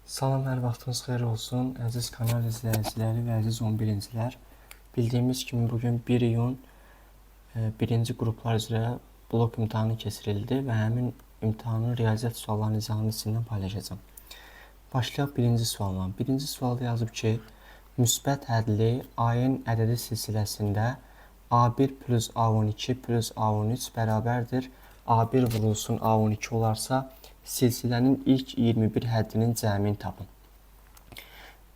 Salam, hər vaxtınız xeyir olsun, əziz kanal izləyiciləri və əziz 11-cilər. Bildiyimiz kimi bugün 1 iyun birinci qruplar üzrə blok imtahanı keçirildi və həmin imtahanın riyaziyyat suallarının izahını sizinlə paylaşacağam. Başlayaq birinci sualla. Birinci sualda yazıb ki, müsbət hədli AN ədədi silsiləsində A1 plus A12 plus A13 bərabərdir A1 vurulsun A12 olarsa, silsilənin ilk 21 həddinin cəmini tapın.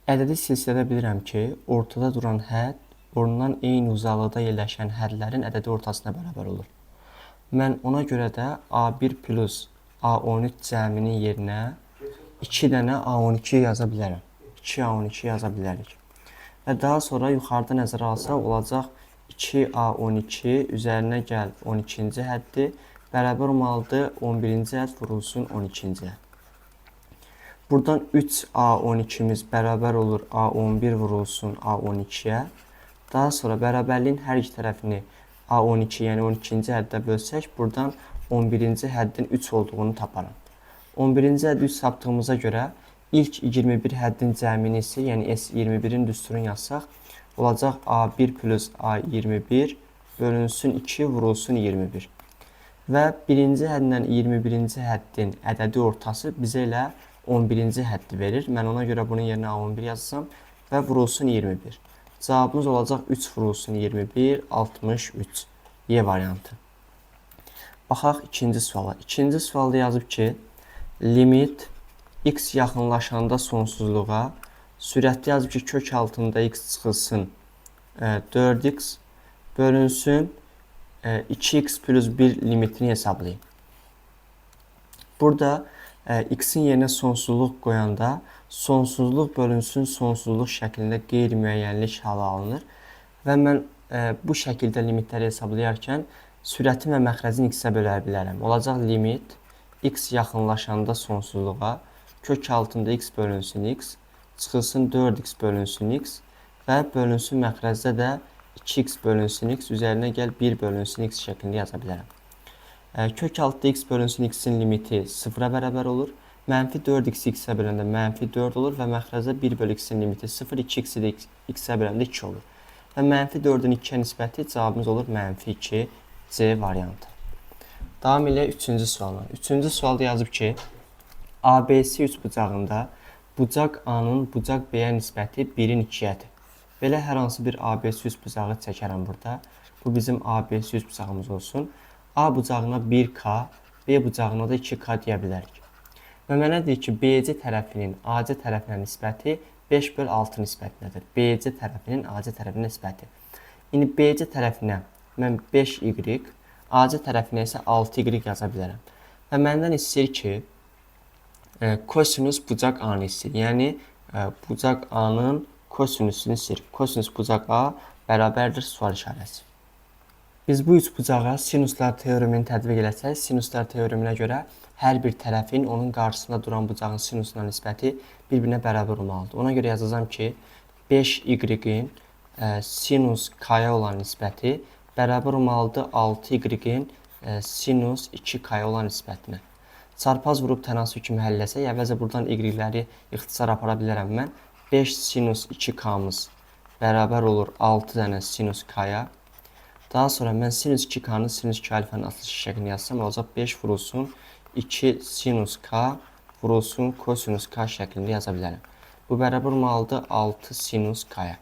Ədədi silsilədə bilirəm ki, ortada duran hədd ondan eyni uzaqlıqda yerləşən hədlərin ədədi ortasına bərabər olur. Mən ona görə də A1 plus A13 cəminin yerinə 2 dənə A12 yaza bilərəm. 2 A12 yaza bilərik. Və daha sonra yuxarıda nəzərə alsaq olacaq 2A12 üzərinə gəl 12-ci həddi bərabər olmalıdır 11-ci hədd vurulsun 12-ci hədd. Buradan 3A12-miz bərabər olur A11 vurulsun A12-yə. Daha sonra bərabərliyin hər iki tərəfini A12, yəni 12-ci həddə bölsək, buradan 11-ci həddin 3 olduğunu taparam. 11-ci həddi 3 tapdığımıza görə ilk 21 həddin cəmini isə, yəni S21-in düsturunu yazsaq, olacaq A1 plus A21 bölünsün 2 vurulsun 21. Və birinci hədlə 21-ci həddin ədədi ortası bizə elə 11-ci həddi verir. Mən ona görə bunun yerinə A11 yazsam və vurulsun 21. Cavabımız olacaq 3 vurulsun 21, 63. Y variantı. Baxaq ikinci suala. İkinci sualda yazıb ki, limit x yaxınlaşanda sonsuzluğa sürətli yazıb ki, kök altında x çıxılsın 4x bölünsün 2x plus 1 limitini hesablayın. Burada x-in yerinə sonsuzluq qoyanda sonsuzluq bölünsün sonsuzluq şəklində qeyri-müəyyənlik halı alınır və mən bu şəkildə limitləri hesablayarkən sürətin və məxrəcin x-ə bölə bilərəm. Olacaq limit x yaxınlaşanda sonsuzluğa kök altında x bölünsün x çıxılsın 4x bölünsün x və bölünsün məxrəcdə də 2x bölünsün x üzərinə gəl 1 bölünsün x şəklində yaza bilərəm. Kök altda x bölünsün x-in limiti 0-a bərabər olur. Mənfi 4x x-ə böləndə mənfi 4 olur və məxrəcdə 1 bölü x-in limiti 0, 2x-i də x-ə böləndə 2 olur. Və mənfi 4-ün 2-yə nisbəti cavabımız olur mənfi 2 C variantı. Davam eləyək üçüncü sualla. Üçüncü sualda yazıb ki, ABC üçbucağında bucaq A-nın bucaq B-yə nisbəti 1-in 2-yədir. Belə hər hansı bir ABC üçbucağı çəkərəm burada. Bu bizim ABC üçbucağımız olsun. A bucağına 1K, B bucağına da 2K deyə bilərik. Və mənə deyir ki, BC tərəfinin AC tərəfinə nisbəti 5 böl 6 nisbətindədir. BC tərəfinin AC tərəfinə nisbəti. İndi BC tərəfinə mən 5Y, AC tərəfinə isə 6Y yaza bilərəm. Və məndən istəyir ki, kosinus bucaq A-nı istəyir. Yəni, bucaq A-nın kosinusunu istəyir. Kosinus bucaq A bərabərdir sual işarəsi. Biz bu üç bucağa sinuslar teoremini tətbiq eləsək, sinuslar teoreminə görə hər bir tərəfin onun qarşısında duran bucağın sinusuna nisbəti bir-birinə bərabər olmalıdır. Ona görə yazacağam ki, 5y-in sinus k-ya olan nisbəti bərabər olmalıdır 6y-in sinus 2k-ya olan nisbətinə. Çarpaz vurub tənasüb kimi həll eləsək, əvvəlcə buradan y-ləri ixtisar apara bilərəm mən. 5 sinus 2k-mız bərabər olur 6 dənə sinus k-ya. Daha sonra mən sinus 2k-nı sinus 2 alfanın açılışı şəklində yazsam, olacaq 5 vurulsun 2 sinus k vurulsun kosinus k şəklində yaza bilərəm. Bu bərabər olmalıdır 6 sinus k-ya.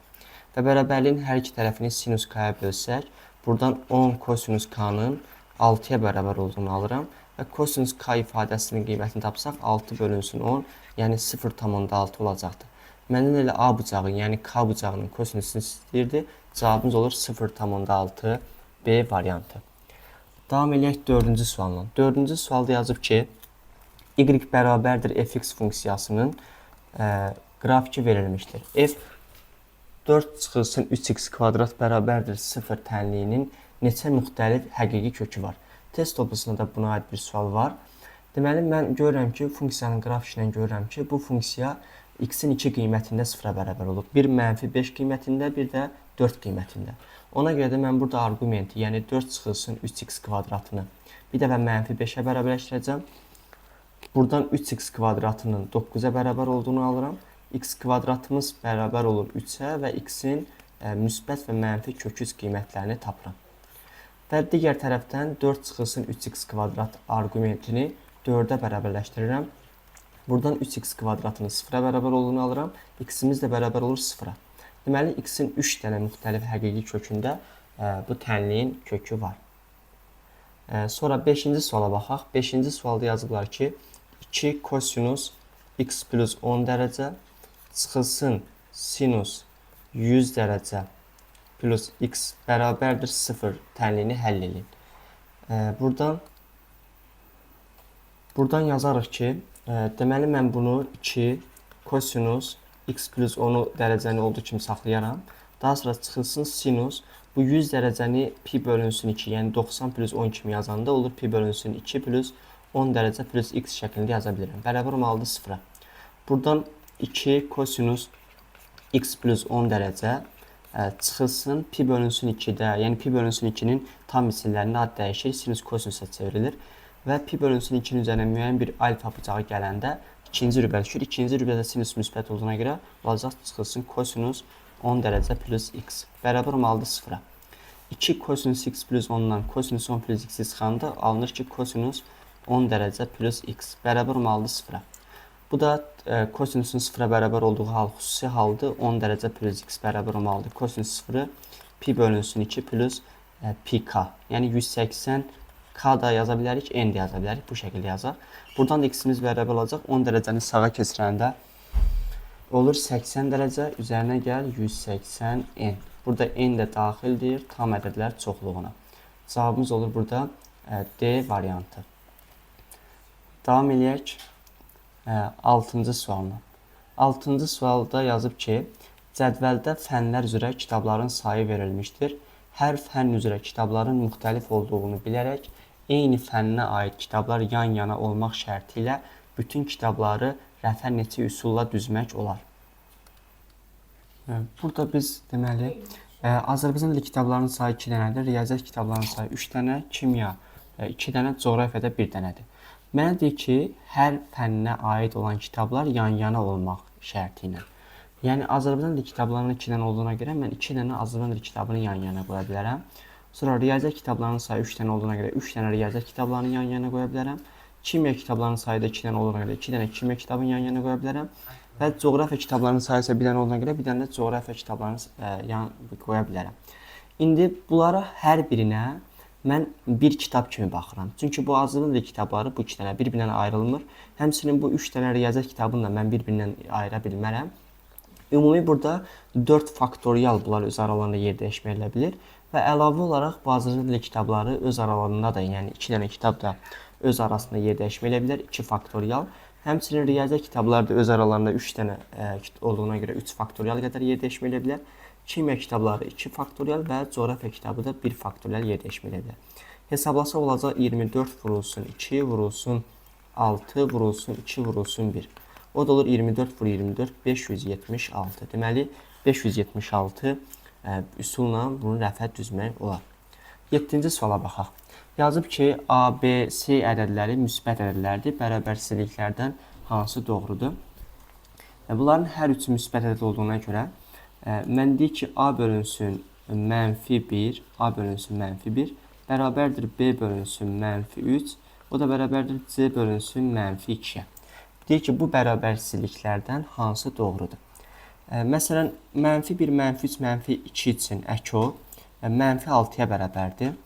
Və bərabərliyin hər iki tərəfini sinus k-ya bölsək, buradan 10 kosinus k-nın 6-ya bərabər olduğunu alıram. Və kosinus k ifadəsinin qiymətini tapsaq 6 bölünsün 10, yəni 0,6 olacaqdır. Məndən elə A bucağı, yəni K bucağının kosinusunu istəyirdi. Cavabımız olur 0,6 B variantı. Davam eləyək dördüncü sualla. Dördüncü sualda yazıb ki, y bərabərdir fx funksiyasının qrafiki verilmişdir. F 4 çıxılsın 3x kvadrat bərabərdir 0 tənliyinin neçə müxtəlif həqiqi kökü var? Test toplusunda da buna aid bir sual var. Deməli, mən görürəm ki, funksiyanın qrafikindən görürəm ki, bu funksiya x-in 2 qiymətində 0-a bərabər olub. Bir mənfi 5 qiymətində, bir də 4 qiymətində. Ona görə də mən burada arqumenti, yəni 4 çıxılsın 3x kvadratını bir dəfə mənfi 5-ə bərabərləşdirəcəm. Buradan 3x kvadratının 9-a bərabər olduğunu alıram. X kvadratımız bərabər olur 3-ə və x-in müsbət və mənfi kök 3 qiymətlərini tapıram. Və digər tərəfdən 4 çıxılsın 3x kvadrat arqumentini 4-ə bərabərləşdirirəm. Buradan 3x kvadratının 0-a bərabər olduğunu alıram. X-imiz də bərabər olur 0-a. Deməli, x-in 3 dənə müxtəlif həqiqi kökündə bu tənliyin kökü var. Sonra 5-ci suala baxaq. 5-ci sualda yazıblar ki, 2 kosinus x plus 10 dərəcə çıxılsın sinus 100 dərəcə plus x bərabərdir 0 tənliyini həll edin. Buradan yazarıq ki, deməli mən bunu 2 kosinus x plus 10 dərəcəni olduğu kimi saxlayaram. Daha sonra çıxılsın sinus bu 100 dərəcəni pi bölünsün 2, yəni 90 plus 10 kimi yazanda olur pi bölünsün 2 plus 10 dərəcə plus x şəklində yaza bilirəm. Bərabər olmalıdır 0-a. Buradan 2 kosinus x plus 10 dərəcə çıxılsın pi bölünsün 2-də, yəni pi bölünsün 2-nin tam misillərində ad dəyişir, sinus kosinusa çevrilir və pi bölünsün 2-nin üzərinə müəyyən bir alfa bıçağı gələndə ikinci rübə düşür. İkinci rübədə sinus müsbət olduğuna görə olacaq çıxılsın kosinus 10 dərəcə plus x bərabər olmalıdır 0-a. 2 kosinus x plus 10-dan kosinus 10 plus x çıxanda alınır ki, kosinus 10 dərəcə plus x bərabər olmalıdır 0-a. Bu da kosinusun 0-a bərabər olduğu hal xüsusi haldır. 10 dərəcə plus x bərabər olmalıdır. Kosinus 0-ı pi bölünsün 2 plus pi k. Yəni 180 k da yaza bilərik, n də yaza bilərik. Bu şəkildə yazaq. Buradan da x-imiz bərabər olacaq. 10 dərəcəni sağa keçirəndə olur 80 dərəcə, üzərinə gəl 180 n. Burada n də daxildir tam ədədlər çoxluğuna. Cavabımız olur burada D variantı. Davam eləyək 6-cı sualına. 6-cı sualda yazıb ki, cədvəldə fənlər üzrə kitabların sayı verilmişdir. Hər fənn üzrə kitabların müxtəlif olduğunu bilərək, eyni fənnə aid kitablar yan-yana olmaq şərti ilə bütün kitabları rəfə neçə üsulla düzmək olar? Burada biz deməli, Azərbaycan dili kitablarının sayı 2 dənədir, riyaziyyat kitablarının sayı 3 dənə, kimya 2 dənə, coğrafiyada 1 dənədir. Mənə deyir ki, hər fənnə aid olan kitablar yan-yana olmaq şərti ilə. Yəni, Azərbaycan dili kitablarının 2 dənə olduğuna görə mən 2 dənə Azərbaycan dili kitabını yan-yana qoya bilərəm. Sonra riyaziyyat kitablarının sayı 3 dənə olduğuna görə 3 dənə riyaziyyat kitablarını yan-yana qoya bilərəm. Kimya kitablarının sayı da 2 dənə olduğuna görə 2 dənə kimya kitabını yan-yana qoya bilərəm. Və coğrafiya kitablarının sayı isə 1 dənə olduğuna görə 1 dənə də coğrafiya kitablarını yan qoya bilərəm. İndi bunlara hər birinə mən bir kitab kimi baxıram. Çünki bu Azərbaycan dili kitabları bu iki dənə bir-birindən ayrılmır. Həmçinin bu 3 dənə riyaziyyat kitabını da mən bir-birindən ayıra bilmərəm. Ümumi burada 4 faktorial bunlar öz aralarında yer dəyişmə eləyə bilir və əlavə olaraq bu Azərbaycan dili kitabları öz aralarında da, yəni 2 dənə kitab da öz arasında yer dəyişmə eləyə bilər, 2 faktorial. Həmçinin riyaziyyat kitabları da öz aralarında 3 dənə olduğuna görə 3 faktorial qədər yer dəyişmə eləyə bilər. Kimya kitabları 2 faktorial və coğrafiya kitabı da 1 faktorial yer dəyişmə eləyə bilər. Hesablasaq olacaq 24 vurulsun 2 vurulsun 6 vurulsun 2 vurulsun 1. O da olur 24 vur 24, 576. Deməli, 576 üsulla bunu rəfə düzmək olar. 7-ci suala baxaq. Yazıb ki, A, B, C ədədləri müsbət ədədlərdir. Bərabərsizliklərdən hansı doğrudur? Bunların hər üçü müsbət ədəd olduğuna görə mən deyik ki, A bölünsün mənfi 1, A bölünsün mənfi 1 bərabərdir B bölünsün mənfi 3, o da bərabərdir C bölünsün mənfi 2-yə. Deyir ki, bu bərabərsizliklərdən hansı doğrudur? Məsələn, mənfi 1, mənfi 3, mənfi 2 üçün əkov mənfi 6-ya bərabərdir.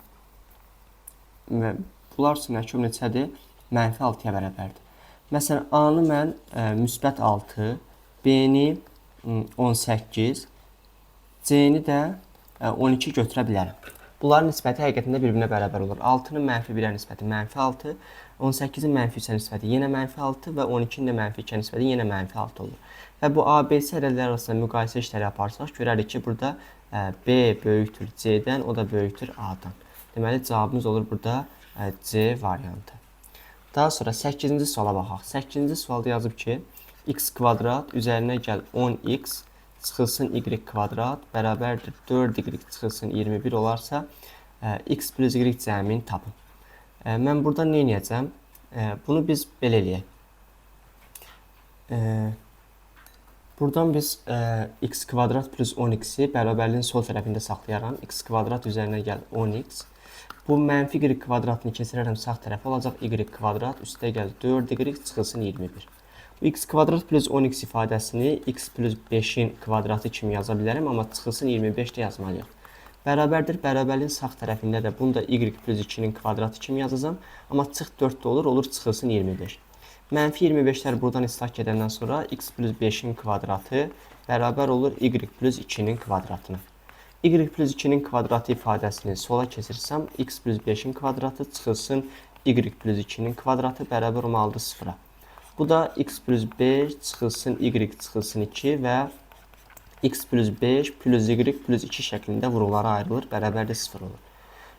Və bunlar üçün əkov neçədir? Mənfi 6-ya bərabərdir. Məsələn, A-nı mən müsbət 6, B-ni 18, C-ni də 12 götürə bilərəm. Bunların nisbəti həqiqətində bir-birinə bərabər olur. 6-nın mənfi 1-ə nisbəti mənfi 6, 18-in mənfi 3-ə nisbəti yenə mənfi 6 və 12-nin də mənfi 2-ə nisbəti yenə mənfi 6 olur. Və bu A, B, C ədədləri arasında müqayisə işləri aparsaq, görərik ki, burada B böyükdür C-dən, o da böyükdür A-dan. Deməli, cavabımız olur burada C variantı. Daha sonra 8-ci suala baxaq. 8-ci sualda yazıb ki, x kvadrat üzərinə gəl 10x çıxılsın y kvadrat bərabərdir 4y çıxılsın 21 olarsa, x plus y cəmini tapın. Mən burada nə edəcəm? Bunu biz belə eləyək. Buradan biz x kvadrat plus 10x-i bərabərliyin sol tərəfində saxlayaram. X kvadrat üzərinə gəl 10x. Bu mənfi y kvadratını keçirərəm sağ tərəfə, olacaq y kvadrat üstə gəl 4y çıxılsın 21. Bu x kvadrat plus 10x ifadəsini x plus 5-in kvadratı kimi yaza bilərəm, amma çıxılsın 25 də yazmalıyıq. Bərabərdir, bərabərliyin sağ tərəfində də bunu da y plus 2-nin kvadratı kimi yazacağam, amma çıx 4 də olur, olur çıxılsın 25. Mənfi 25-lər buradan islah gedəndən sonra x plus 5-in kvadratı bərabər olur y plus 2-nin kvadratına. Y plus 2-nin kvadratı ifadəsini sola keçirsəm, x plus 5-in kvadratı çıxılsın y plus 2-nin kvadratı bərabər olmalıdır 0-a. Bu da x plus 5 çıxılsın y çıxılsın 2 və x plus 5 plus y plus 2 şəklində vuruqlara ayrılır, bərabərdir 0 olur.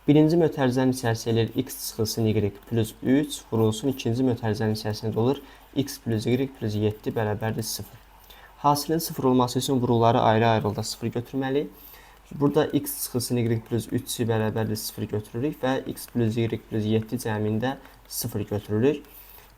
Birinci mötərizənin içərisi eləyir x çıxılsın y plus 3 vurulsun, ikinci mötərizənin içərisində də olur x plus y plus 7 bərabərdir 0. Hasilin 0 olması üçün vuruqları ayrı-ayrılıqda 0 götürməliyik. Burada x çıxılsın y plus 3-ü bərabərdir 0 götürürük və x plus y plus 7 cəmində 0 götürürük.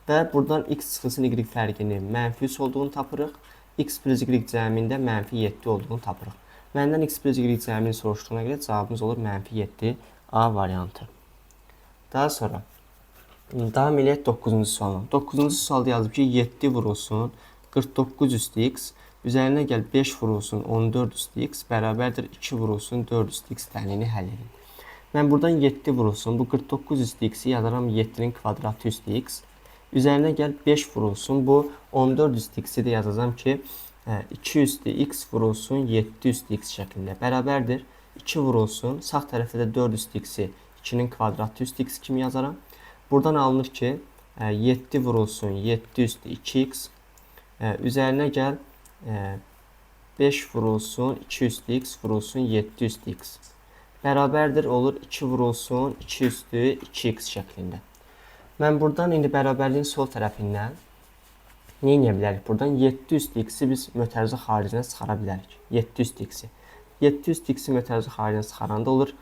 Və buradan x çıxılsın y fərqinin mənfi 3 olduğunu tapırıq. X plus y cəmində mənfi 7 olduğunu tapırıq. Məndən x plus y cəmini soruşduğuna görə cavabımız olur mənfi 7 A variantı. Daha sonra davam eləyək 9-cu sualına. 9-cu sualda yazıb ki, 7 vurulsun 49 üstü x, üzərinə gəl 5 vurulsun 14 üstü x bərabərdir 2 vurulsun 4 üstü x tənliyini həll edin. Mən buradan 7 vurulsun, bu 49 üstü x-i yazaram 7-nin kvadratı üstü x. Üzərinə gəl 5 vurulsun, bu 14 üstü x-i də yazacağam ki, 2 üstü x vurulsun 7 üstü x şəklində bərabərdir. 2 vurulsun, sağ tərəfdə də 4 üstü x-i 2-nin kvadratı üstü x kimi yazaram. Buradan alınır ki, 7 vurulsun 7 üstü 2x, üzərinə gəl 5 vurulsun 2 üstü x vurulsun 7 üstü x. Bərabərdir olur 2 vurulsun 2 üstü 2x şəklində. Mən buradan indi bərabərliyin sol tərəfindən nə edə bilərik? Buradan 7 üstü x-i biz mötərizə xaricinə çıxara bilərik. 7 üstü x-i. 7 üstü x-i mötərizə xaricinə çıxaranda olur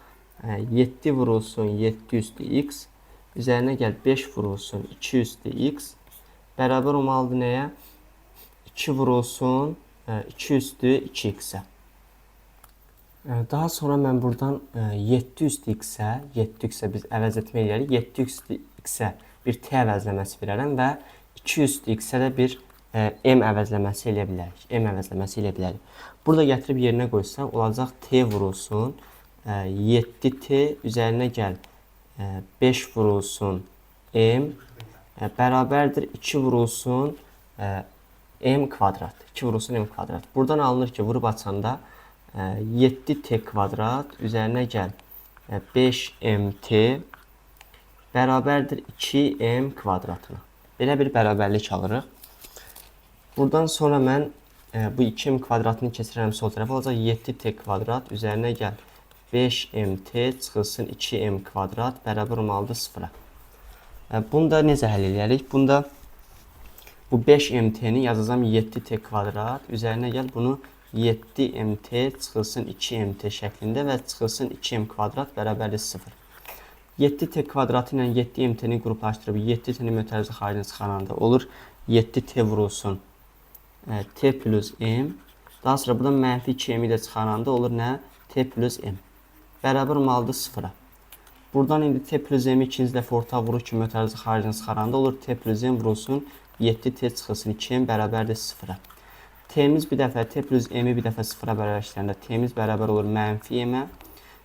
7 vurulsun 7 üstü x, üzərinə gəl 5 vurulsun 2 üstü x, bərabər olmalıdır nəyə? 2 vurulsun 2 üstü 2x-ə. Daha sonra mən buradan 7 üstü x-ə, 7x-ə biz əvəz etmə eləyərik. 7 üstü x-ə bir t əvəzləməsi verərəm və 2 üstü x-ə də bir m əvəzləməsi eləyə bilərik. M əvəzləməsi eləyə bilərik. Burada gətirib yerinə qoysam olacaq t vurulsun 7t üzərinə gəl 5 vurulsun m bərabərdir 2 vurulsun m kvadrat. 2 vurulsun m kvadrat. Buradan alınır ki, vurub açanda 7t kvadrat üzərinə gəl 5mt bərabərdir 2m kvadratına. Belə bir bərabərlik alırıq. Buradan sonra mən bu 2m kvadratını keçirərəm sol tərəfə, olacaq 7t kvadrat üzərinə gəl 5mt çıxılsın 2m kvadrat bərabər olmalıdır 0-a. Bunu da necə həll eləyərik? Bunda bu 5mt-ni yazacağam 7t kvadrat üzərinə gəl bunu 7mt çıxılsın 2mt şəklində və çıxılsın 2m kvadrat bərabərdir 0. 7t kvadratı ilə 7mt-ni qruplaşdırıb 7t-ni mötərizə xaricinə çıxaranda olur 7t vurulsun t plus m. Daha sonra buradan mənfi 2m-i də çıxaranda olur nə? T plus m. Bərabər olmalıdır 0-a. Buradan indi t plus m-i ikinci dəfə ortaq vuruq ki, mötərizə xaricinə çıxaranda olur t plus m vurulsun 7t çıxılsın 2m bərabərdir 0-a. T-miz bir dəfə t plus m-i bir dəfə 0-a bərabərləşdirəndə t-miz bərabər olur mənfi m-ə.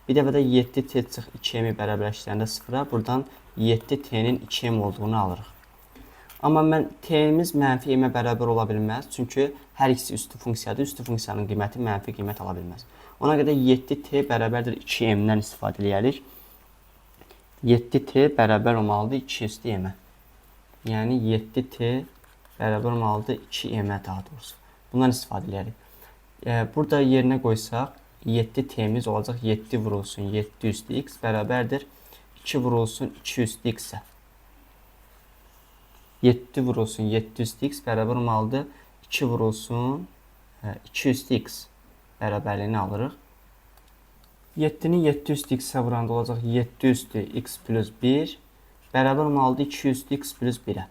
Bir dəfə də 7t çıx 2m-i bərabərləşdirəndə 0-a, buradan 7t-nin 2m olduğunu alırıq. Amma mən t-miz mənfi m-ə bərabər ola bilməz, çünki hər ikisi üstü funksiyadır. Üstü funksiyanın qiyməti mənfi qiymət ala bilməz. Ona görə 7t bərabərdir 2m-dən istifadə eləyərik. 7t bərabər olmalıdır 2 üstü m-ə. Yəni 7t bərabər olmalıdır 2m-ə daha doğrusu. Bundan istifadə eləyərik. Burada yerinə qoysaq 7t-miz olacaq 7 vurulsun 7 üstü x bərabərdir 2 vurulsun 2 üstü x-ə. 7 vurulsun 7 üstü x bərabər olmalıdır 2 vurulsun 2 üstü x bərabərliyini alırıq. 7-ni 7 üstü x-ə vuranda olacaq 7 üstü x plus 1 bərabər olmalıdır 2 üstü x plus 1-ə.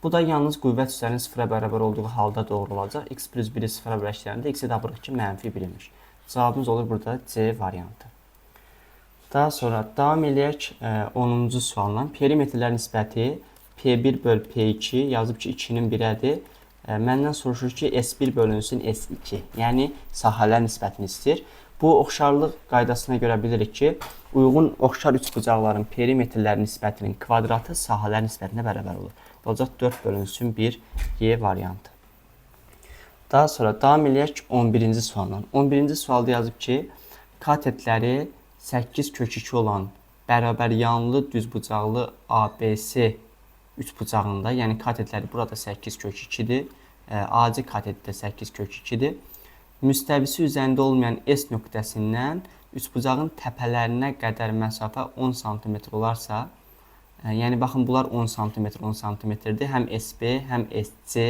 Bu da yalnız qüvvət üstlərinin 0-a bərabər olduğu halda doğru olacaq. X plus 1-i 0-a birləşdirəndə x-i tapırıq ki, mənfi 1 imiş. Cavabımız olur burada C variantı. Daha sonra davam eləyək 10-cu sualla. Perimetrlər nisbəti P1 böl P2 yazıb ki, 2-nin 1-ədir. Məndən soruşur ki, S1 bölünsün S2, yəni sahələr nisbətini istəyir. Bu oxşarlıq qaydasına görə bilirik ki, uyğun oxşar üçbucaqların perimetrlər nisbətinin kvadratı sahələr nisbətinə bərabər olur. Olacaq 4 bölünsün 1 Y variantı. Daha sonra davam eləyək 11-ci sualla. 11-ci sualda yazıb ki, katetləri 8 kök 2 olan bərabər yanlı düzbucaqlı ABC üçbucağında, yəni katetləri burada 8 kök 2-dir, AC kateti də 8 kök 2-dir. Müstəvisi üzərində olmayan S nöqtəsindən üçbucağın təpələrinə qədər məsafə 10 sm olarsa, yəni baxın bunlar 10 sm, 10 sm-dir. Həm SB, həm SC,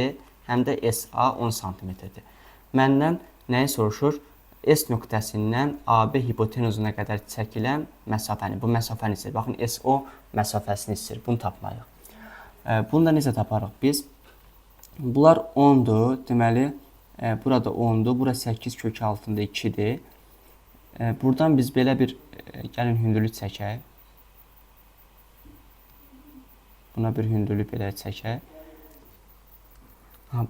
həm də SA 10 sm-dir. Məndən nəyi soruşur? S nöqtəsindən AB hipotenuzuna qədər çəkilən məsafəni, bu məsafəni istəyir. Baxın, SO məsafəsini istəyir. Bunu tapmalıyıq. Bunu da necə taparıq biz? Bunlar 10-dur. Deməli, burada 10-dur. Bura 8 kök altında 2-dir. Buradan biz belə bir, gəlin hündürlük çəkək. Buna bir hündürlük belə çəkək.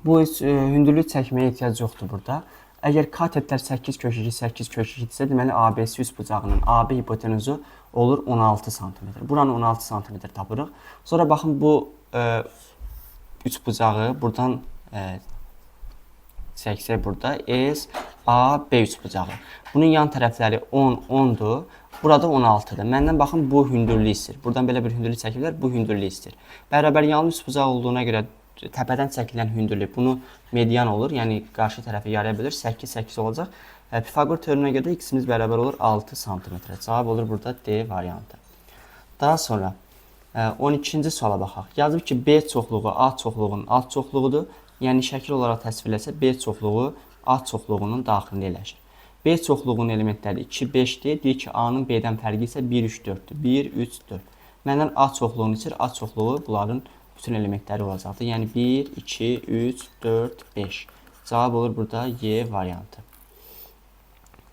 Bu heç hündürlük çəkməyə ehtiyac yoxdur burada. Əgər katetlər 8 kök 2, 8 kök 2-dirsə, deməli ABC üçbucağının AB hipotenuzu olur 16 sm. Buranı 16 sm tapırıq. Sonra baxın bu üçbucağı buradan çəksək burada S, A, B üçbucağı. Bunun yan tərəfləri 10, 10-dur. Burada 16-dır. Məndən baxın bu hündürlük istəyir. Buradan belə bir hündürlük çəkiblər, bu hündürlük istəyir. Bərabər yanlı üçbucaq olduğuna görə təpədən çəkilən hündürlük bunu median olur. Yəni qarşı tərəfi yarıya bölür. 8, 8 olacaq. Pifaqor teoreminə görə də x-imiz bərabər olur 6 sm. Cavab olur burada D variantı. Daha sonra 12-ci suala baxaq. Yazıb ki, B çoxluğu A çoxluğunun alt çoxluğudur. Yəni şəkil olaraq təsvirləsə B çoxluğu A çoxluğunun daxilində yerləşir. B çoxluğunun elementləri 2, 5-dir. Deyir ki, A-nın B-dən fərqi isə 1, 3, 4-dür. 1, 3, 4. Məndən A çoxluğunu istəyir. A çoxluğu bunların bütün elementləri olacaqdır. Yəni 1, 2, 3, 4, 5. Cavab olur burada Y variantı.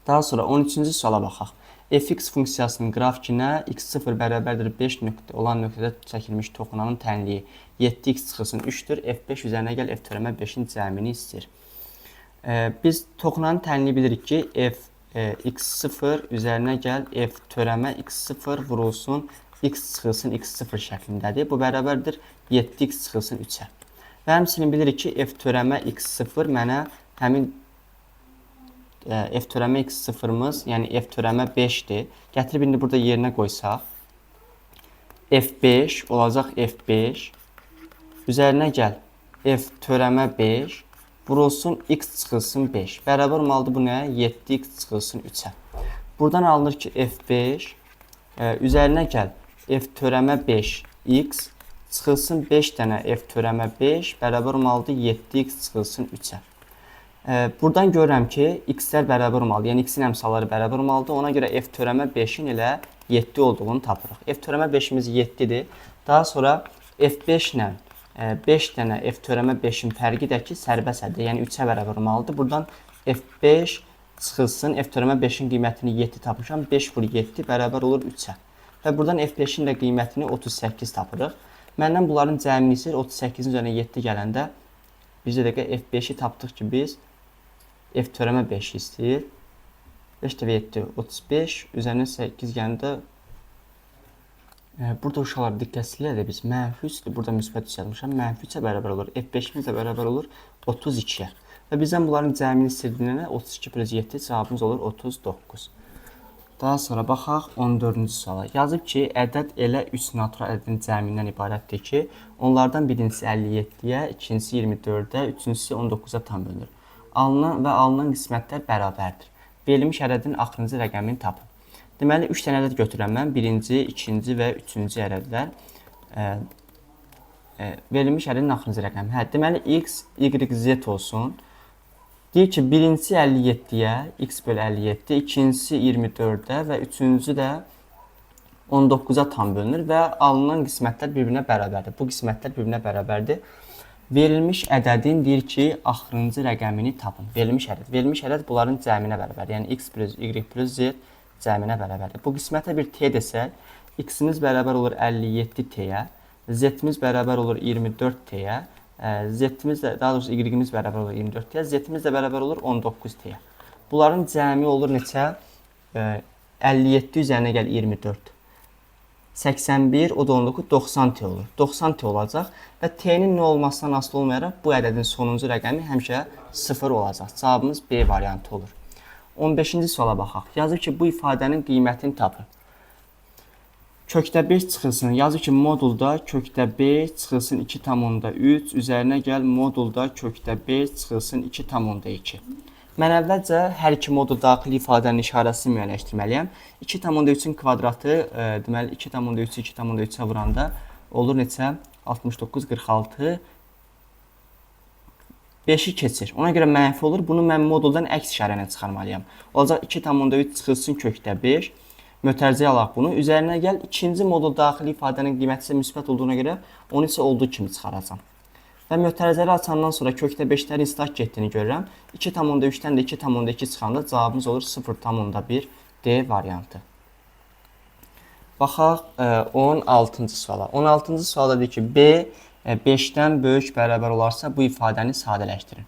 Daha sonra 13-cü suala baxaq. Fx funksiyasının qrafikinə x0 bərabərdir 5 nöqtə olan nöqtədə çəkilmiş toxunanın tənliyi 7x çıxılsın 3-dür. F5 üzərinə gəl f törəmə 5-in cəmini istəyir. Biz toxunanın tənliyi bilirik ki, f x0 üzərinə gəl f törəmə x0 vurulsun x çıxılsın x0 şəklindədir. Bu bərabərdir 7x çıxılsın 3-ə. Və həmçinin bilirik ki, f törəmə x0 mənə həmin f törəmə x0-mız, yəni f törəmə 5-dir. Gətirib indi burada yerinə qoysaq, f5 olacaq f5. Üzərinə gəl f törəmə 5 vurulsun x çıxılsın 5. Bərabər olmalıdır bu nəyə? 7x çıxılsın 3-ə. Buradan alınır ki, f5 üzərinə gəl f törəmə 5 x çıxılsın 5 dənə f törəmə 5 bərabər olmalıdır 7x çıxılsın 3-ə. Buradan görürəm ki, x-lər bərabər olmalıdır. Yəni x-in əmsalları bərabər olmalıdır. Ona görə f törəmə 5-in elə 7 olduğunu tapırıq. F törəmə 5-imiz 7-dir. Daha sonra f5 ilə 5 dənə f törəmə 5-in fərqi də ki, sərbəst ədəd, yəni 3-ə bərabər olmalıdır. Buradan f5 çıxılsın, f törəmə 5-in qiymətini 7 tapmışam. 5 vur 7 bərabər olur 3-ə. Və buradan f5-in də qiymətini 38 tapırıq. Məndən bunların cəmini istəyir. 38-in üzərinə 7 gələndə bir dəqiqə f5-i tapdıq ki, biz f törəmə 5 istəyir. 5 dəfə 7, 35, üzərinə 8 gələndə burada uşaqlar diqqətsizlik də biz mənfi 3-dür. Burada müsbət 3 yazmışam. Mənfi 3-ə bərabər olur. F5-imiz də bərabər olur 32-yə. Və bizdən bunların cəmini istədiyinə 32 plus 7 cavabımız olur 39. Daha sonra baxaq 14-cü suala. Yazıb ki, ədəd elə 3 natural ədədin cəmindən ibarətdir ki, onlardan birincisi 57-yə, ikincisi 24-ə, üçüncüsü 19-a tam bölünür. Alınan və alınan qismətlər bərabərdir. Verilmiş ədədin axırıncı rəqəmini tapın. Deməli, 3 dənə ədəd götürürəm mən. Birinci, ikinci və üçüncü ədədlər. Verilmiş ədədin axırıncı rəqəmi. Hə, deməli, x, y, z olsun. Deyir ki, birincisi 57-yə, x bölü 57, ikincisi 24-ə və üçüncüsü də 19-a tam bölünür və alınan qismətlər bir-birinə bərabərdir. Bu qismətlər bir-birinə bərabərdir. Verilmiş ədədin deyir ki, axırıncı rəqəmini tapın. Verilmiş ədəd. Verilmiş ədəd bunların cəminə bərabərdir. Yəni x plus y plus z cəminə bərabərdir. Bu qismətə bir t desək, x-imiz bərabər olur 57t-yə, z-imiz bərabər olur 24t-yə, z-imiz də, daha doğrusu y-imiz bərabər olur 24t-yə, z-imiz də bərabər olur 19t-yə. Bunların cəmi olur neçə? 57 üzərinə gəl 24. 81, o da 19, 90t olur. 90t olacaq və t-nin nə olmasından asılı olmayaraq bu ədədin sonuncu rəqəmi həmişə 0 olacaq. Cavabımız B variantı olur. 15-ci suala baxaq. Yazır ki, bu ifadənin qiymətini tapın. Kökdə 5 çıxılsın. Yazır ki, modulda kökdə 5 çıxılsın 2,3, üzərinə gəl modulda kökdə 5 çıxılsın 2,2. Mən əvvəlcə hər iki modul daxili ifadənin işarəsini müəyyənləşdirməliyəm. 2,3-ün kvadratı, deməli 2,3-ü 2,3-ə vuranda olur neçə? 69, 46, 5-i keçir. Ona görə mənfi olur. Bunu mən moduldan əks işarə ilə çıxarmalıyam. Olacaq 2,3 çıxılsın kökdə 5. Mötərizəyə alaq bunu. Üzərinə gəl ikinci modul daxili ifadənin qiyməti isə müsbət olduğuna görə onu isə olduğu kimi çıxaracam. Və mötərizələri açandan sonra kökdə 5-lərin islah getdiyini görürəm. 2,3-dən də 2,2 çıxanda cavabımız olur 0,1 D variantı. Baxaq 16-cı suala. 16-cı sualda deyir ki, B 5-dən böyük bərabər olarsa bu ifadəni sadələşdirin.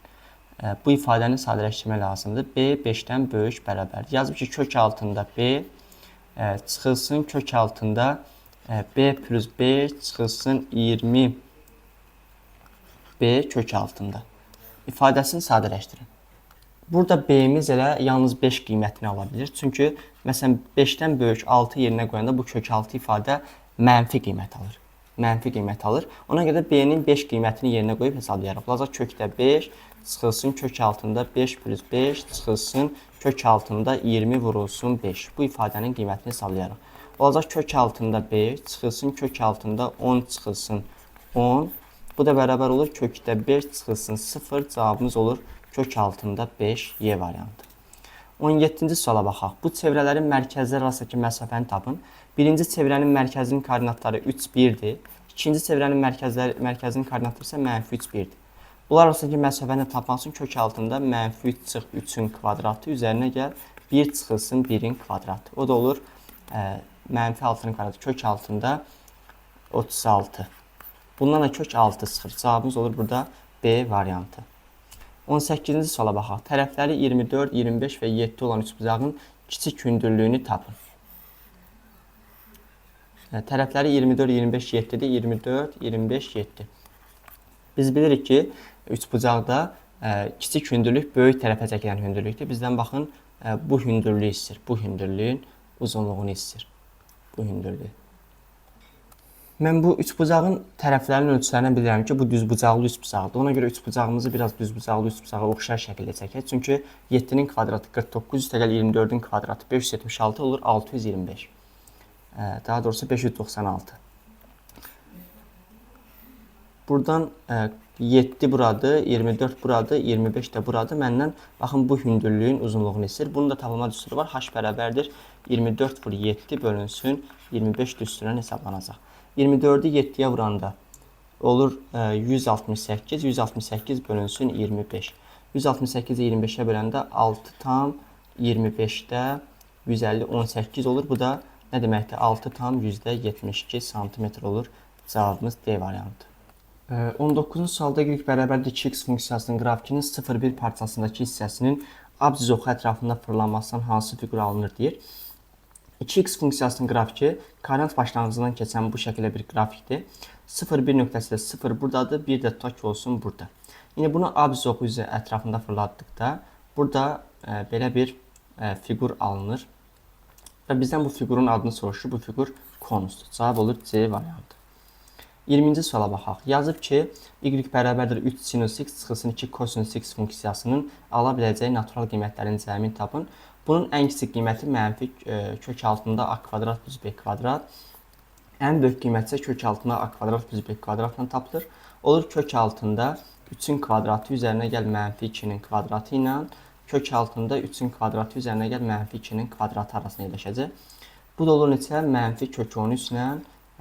Bu ifadəni sadələşdirmək lazımdır. B 5-dən böyük bərabərdir. Yazıb ki, kök altında B çıxılsın kök altında B plus B çıxılsın 20 B kök altında. İfadəsini sadələşdirin. Burada B-miz elə yalnız 5 qiymətini ala bilir. Çünki məsələn 5-dən böyük 6 yerinə qoyanda bu kök 6 ifadə mənfi qiymət alır. Mənfi qiymət alır. Ona görə də B-nin 5 qiymətini yerinə qoyub hesablayarıq. Olacaq kökdə 5 çıxılsın kök altında 5 plus 5 çıxılsın kök altında 20 vurulsun 5. Bu ifadənin qiymətini hesablayarıq. Olacaq kök altında 5 çıxılsın kök altında 10 çıxılsın 10. Bu da bərabər olur kökdə 5 çıxılsın 0. Cavabımız olur kök altında 5 Y variantı. 17-ci suala baxaq. Bu çevrələrin mərkəzləri arasındakı məsafəni tapın. Birinci çevrənin mərkəzinin koordinatları 3, 1-dir. İkinci çevrənin mərkəzinin koordinatları isə mənfi 3, 1-dir. Bunlar arasındakı məsafəni tapmaq üçün kök altında mənfi 3 çıx 3-ün kvadratı üzərinə gəl 1 çıxılsın 1-in kvadratı. O da olur mənfi 6-nın kvadratı kök altında 36. Bundan da kök 6 çıxır. Cavabımız olur burada B variantı. 18-ci suala baxaq. Tərəfləri 24, 25 və 7 olan üçbucağın kiçik hündürlüyünü tapın. Tərəfləri 24, 25, 7-dir. 24, 25, 7. Biz bilirik ki, üçbucaqda kiçik hündürlük böyük tərəfə çəkilən hündürlükdür. Bizdən baxın, bu hündürlüyü istəyir. Bu hündürlüyün uzunluğunu istəyir. Bu hündürlüyü. Mən bu üçbucağın tərəflərinin ölçülərini bilirəm ki, bu düzbucaqlı üçbucaqdır. Ona görə üçbucağımızı biraz düzbucaqlı üçbucağa oxşar şəkildə çəkək. Çünki 7-nin kvadratı 49, üstəgəl 24-ün kvadratı 576 olur 625. Daha doğrusu 596. Buradan 7 buradır, 24 buradır, 25 də buradır. Məndən baxın bu hündürlüyün uzunluğunu istəyir. Bunun da tapılma düsturu var. H bərabərdir 24 vur 7 bölünsün 25 düsturundan hesablanacaq. 24-ü 7-yə vuranda olur 168, 168 bölünsün 25. 168-i 25-ə böləndə 6,25-də 150, 18 olur. Bu da nə deməkdir? 6,72 santimetr olur. Cavabımız D variantı. 19-cu sualda y bərabərdir 2x funksiyasının qrafikinin 0,1 parçasındakı hissəsinin absis oxu ətrafında fırlanmasından hansı fiqur alınır deyir. 2x funksiyasının qrafiki koordinat başlanğıcından keçən bu şəkildə bir qrafikdir. 0,1 nöqtəsi də 0 buradadır, 1 də tutaq ki olsun burada. İndi bunu absis oxu üzü ətrafında fırlatdıqda burada belə bir fiqur alınır. Və bizdən bu fiqurun adını soruşur. Bu fiqur konusdur. Cavab olur C variantı. 20-ci suala baxaq. Yazıb ki, y bərabərdir 3 sinus x çıxılsın 2 kosinus x funksiyasının ala biləcəyi natural qiymətlərin cəmini tapın. Bunun ən kiçik qiyməti mənfi kök altında a kvadrat plus b kvadrat. Ən böyük qiymət isə kök altında a kvadrat plus b kvadratla tapılır. Olur kök altında 3-ün kvadratı üzərinə gəl mənfi 2-nin kvadratı ilə kök altında 3-ün kvadratı üzərinə gəl mənfi 2-nin kvadratı arasında yerləşəcək. Bu da olur neçə? Mənfi kök 13 ilə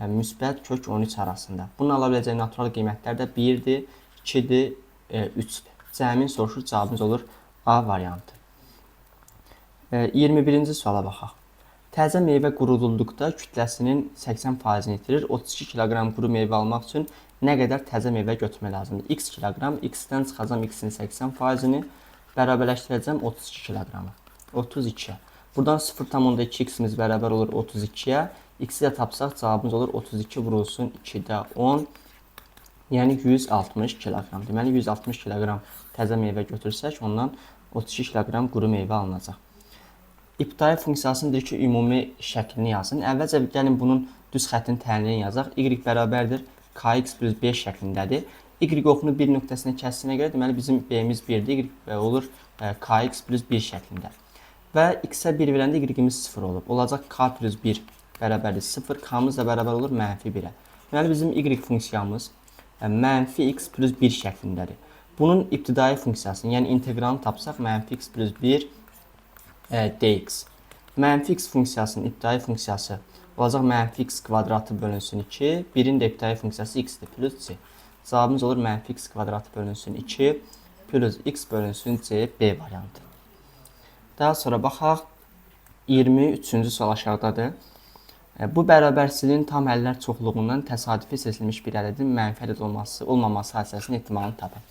müsbət kök 13 arasında. Bunun ala biləcəyi natural qiymətlər də 1-dir, 2-dir, 3-dür. Cəmin soruşur, cavabımız olur A variantı. 21-ci suala baxaq. Təzə meyvə qurudulduqda kütləsinin 80%-ni itirir. 32 kiloqram quru meyvə almaq üçün nə qədər təzə meyvə götürmək lazımdır? X kiloqram, X-dən çıxacam X-in 80%-ni, bərabərləşdirəcəm 32 kiloqramı. 32-yə. Buradan 0,2 x-imiz bərabər olur 32-yə. X-i də tapsaq cavabımız olur 32 vurulsun 2-də 10. Yəni 160 kiloqram. Deməli 160 kiloqram təzə meyvə götürsək, ondan 32 kiloqram quru meyvə alınacaq. İbtidai funksiyasının deyir ki, ümumi şəklini yazın. Əvvəlcə gəlin bunun düz xəttini təyin yazaq. Y bərabərdir kx plus 5 şəklindədir. Y oxunu bir nöqtəsinə kəsdiyinə görə, deməli bizim b-imiz 1-dir. Y olur kx plus 1 şəklində. Və x-ə 1 verəndə y-imiz 0 olub. Olacaq k plus 1 bərabərdir 0. K-mız da bərabər olur mənfi 1-ə. Deməli bizim y funksiyamız mənfi x plus 1 şəklindədir. Bunun ibtidai funksiyasını, yəni inteqralını tapsaq mənfi x plus 1 dx. Mənfi x funksiyasının ibtidai funksiyası olacaq mənfi x kvadratı bölünsün 2. 1-in də ibtidai funksiyası x-dir, plus c. Cavabımız olur mənfi x kvadratı bölünsün 2 plus x bölünsün c, B variantı. Daha sonra baxaq 23-cü sual aşağıdadır. Bu bərabərsizliyin tam əllər çoxluğundan təsadüfi seçilmiş bir ədədin mənfi ədəd olmaması hadisəsinin ehtimalını tapın.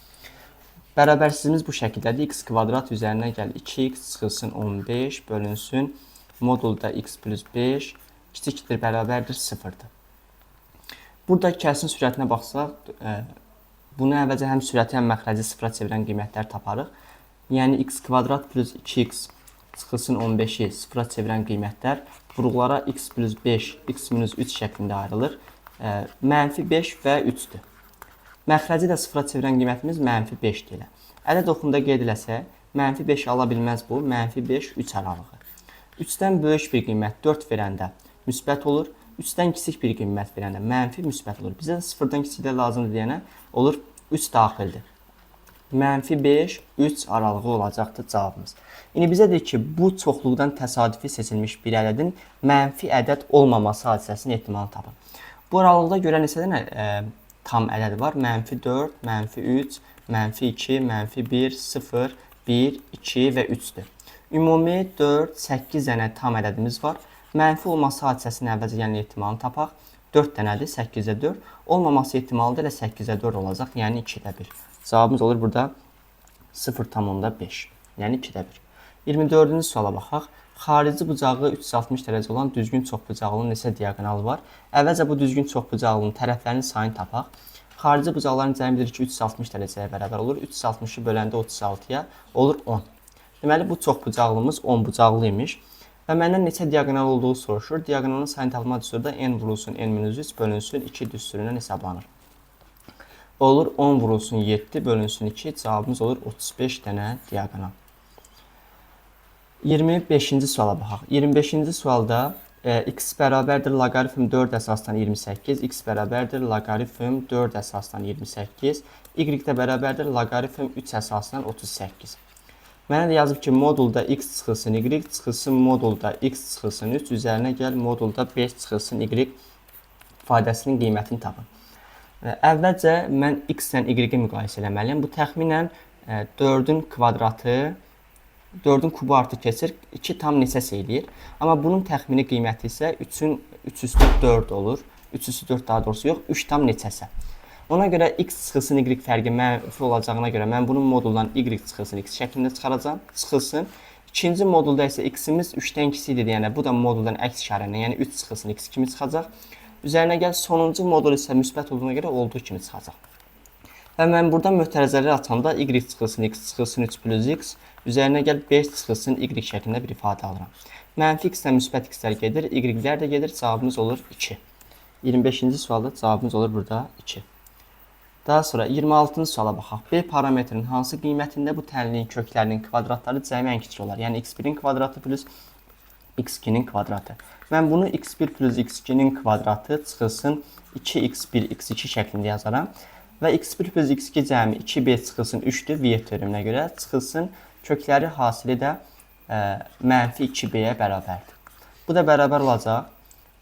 Bərabərsizliyimiz bu şəkildədir. X kvadrat üzərinə gəl 2x çıxılsın 15 bölünsün modulda x plus 5 kiçikdir, bərabərdir 0-dır. Burada kəsin sürətinə baxsaq, bunu əvvəlcə həm sürəti, həm məxrəci sıfıra çevirən qiymətlər taparıq. Yəni x kvadrat plus 2x çıxılsın 15-i sıfıra çevirən qiymətlər vuruqlara x plus 5, x minus 3 şəklində ayrılır. Mənfi 5 və 3-dür. Məxrəci də sıfıra çevirən qiymətimiz mənfi 5-dir elə. Ədəd oxunda qeyd eləsək, mənfi 5 ala bilməz bu, mənfi 5, 3 aralığı. 3-dən böyük bir qiymət 4 verəndə müsbət olur, 3-dən kiçik bir qiymət verəndə mənfi müsbət olur. Bizə də 0-dan kiçik də lazımdır deyənə olur 3 daxildir. Mənfi 5, 3 aralığı olacaqdır cavabımız. İndi bizə deyir ki, bu çoxluqdan təsadüfi seçilmiş bir ədədin mənfi ədəd olmaması hadisəsinin ehtimalını tapın. Bu aralıqda görə neçə dənə tam ədəd var? Mənfi 4, mənfi 3, mənfi 2, mənfi 1, 0, 1, 2 və 3-dür. Ümumi 4, 8 dənə tam ədədimiz var. Mənfi olması hadisəsinin əvvəlcə gələn ehtimalını tapaq. 4 dənədir, 8-ə 4. Olmaması ehtimalı da elə 8-ə 4 olacaq, yəni 2-də 1. Cavabımız olur burada 0,5, yəni 2-də 1. 24-cü suala baxaq. Xarici bucağı 360 dərəcə olan düzgün çoxbucaqlının neçə diaqonalı var? Əvvəlcə bu düzgün çoxbucaqlının tərəflərinin sayını tapaq. Xarici bucaqların cəmi bilir ki, 360 dərəcəyə bərabər olur. 360-ı böləndə 36-ya olur 10. Deməli, bu çoxbucaqlımız 10 bucaqlı imiş. Və məndən neçə diaqonal olduğu soruşur. Diaqonalın sayını tapma düsturu da n vurulsun n minus 3 bölünsün 2 düsturundan hesablanır. Olur 10 vurulsun 7 bölünsün 2. Cavabımız olur 35 dənə diaqonal. 25-ci suala baxaq. 25-ci sualda x bərabərdir loqaritm 4 əsasdan 28, x bərabərdir loqaritm 4 əsasdan 28, y də bərabərdir loqaritm 3 əsasdan 38. Mənə də yazıb ki, modulda x çıxılsın y, çıxılsın modulda x çıxılsın 3, üzərinə gəl modulda 5 çıxılsın y ifadəsinin qiymətini tapın. Əvvəlcə mən x ilə y-i müqayisə eləməliyəm. Bu təxminən 4-ün kvadratı, 4-ün kubu artıq keçir, 2 tam neçəsə eləyir. Amma bunun təxmini qiyməti isə 3-ün 3 üstü 4 olur. 3 üstü 4 daha doğrusu yox, 3 tam neçəsə. Ona görə x çıxılsın y fərqi mənfi olacağına görə mən bunun moduldan y çıxılsın x şəklində çıxaracağam. Çıxılsın. İkinci modulda isə x-imiz 3-dən kiçikdir deyənə bu da moduldan əks işarə ilə, yəni 3 çıxılsın x kimi çıxacaq. Üzərinə gəl sonuncu modul isə müsbət olduğuna görə olduğu kimi çıxacaq. Və mən burada mötərizələri açanda y çıxılsın x çıxılsın 3 plus x, üzərinə gəl 5 çıxılsın y şəklində bir ifadə alıram. Mənfi x-lə müsbət x-lər gedir, y-lər də gedir, cavabımız olur 2. 25-ci sualda cavabımız olur burada 2. Daha sonra 26-cı suala baxaq. B parametrinin hansı qiymətində bu tənliyin köklərinin kvadratları cəmi ən kiçik olar? Yəni x1-in kvadratı plus x2-nin kvadratı. Mən bunu x1 plus x2-nin kvadratı çıxılsın 2x1 x2 şəklində yazaram. Və x1 plus x2 cəmi 2b çıxılsın 3-dür Viet teoreminə görə. Çıxılsın kökləri hasili də mənfi 2b-yə bərabərdir. Bu da bərabər olacaq.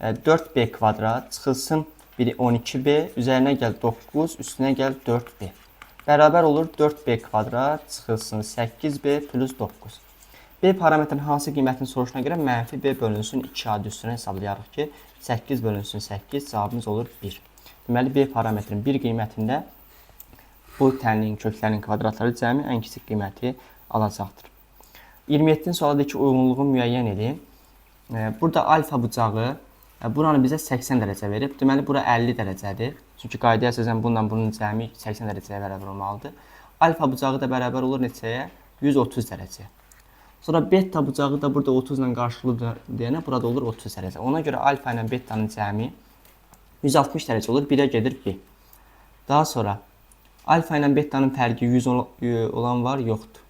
4B kvadrat çıxılsın biri 12B, üzərinə gəl 9, üstünə gəl 4B. Bərabər olur 4B kvadrat çıxılsın 8B plus 9. B parametrinin hansı qiymətini soruşuna görə mənfi B bölünsün 2A düsturunu hesablayarıq ki, 8 bölünsün 8 cavabımız olur 1. Deməli, B parametrinin 1 qiymətində bu tənliyin köklərinin kvadratları cəmi ən kiçik qiyməti alacaqdır. 27-ci sualda ki, uyğunluğu müəyyən edin. Burada alfa bucağı buranı bizə 80 dərəcə verib. Deməli, bura 50 dərəcədir. Çünki qaydaya əsasən bununla bunun cəmi 80 dərəcəyə bərabər olmalıdır. Alfa bucağı da bərabər olur neçəyə? 130 dərəcəyə. Sonra beta bucağı da burada 30 ilə qarşılıqlı deyənə burada olur 30 dərəcə. Ona görə alfa ilə betanın cəmi 160 dərəcə olur. 1-ə gedir B. Daha sonra alfa ilə betanın fərqi 100 olan var, yoxdur.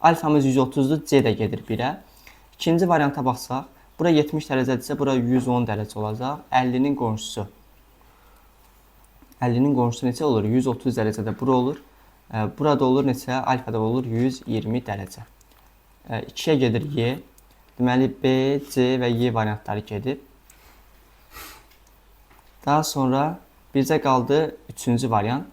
Alfamız 130-dur, C də gedir 1-ə. İkinci varianta baxsaq, bura 70 dərəcədirsə, bura 110 dərəcə olacaq. 50-nin qonşusu. 50-nin qonşusu neçə olur? 130 dərəcədə bura olur. Burada olur neçə? Alfada olur 120 dərəcə. 2-yə gedir Y. Deməli, B, C və Y variantları gedib. Daha sonra bizə qaldı üçüncü variant.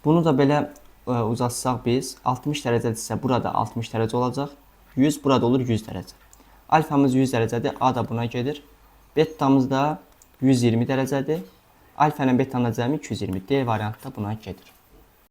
Bunu da belə uzatsaq biz 60 dərəcədirsə burada 60 dərəcə olacaq. 100 burada olur 100 dərəcə. Alfamız 100 dərəcədir. A da buna gedir. Betamız da 120 dərəcədir. Alfa ilə betanın cəmi 220. D variantı da buna gedir.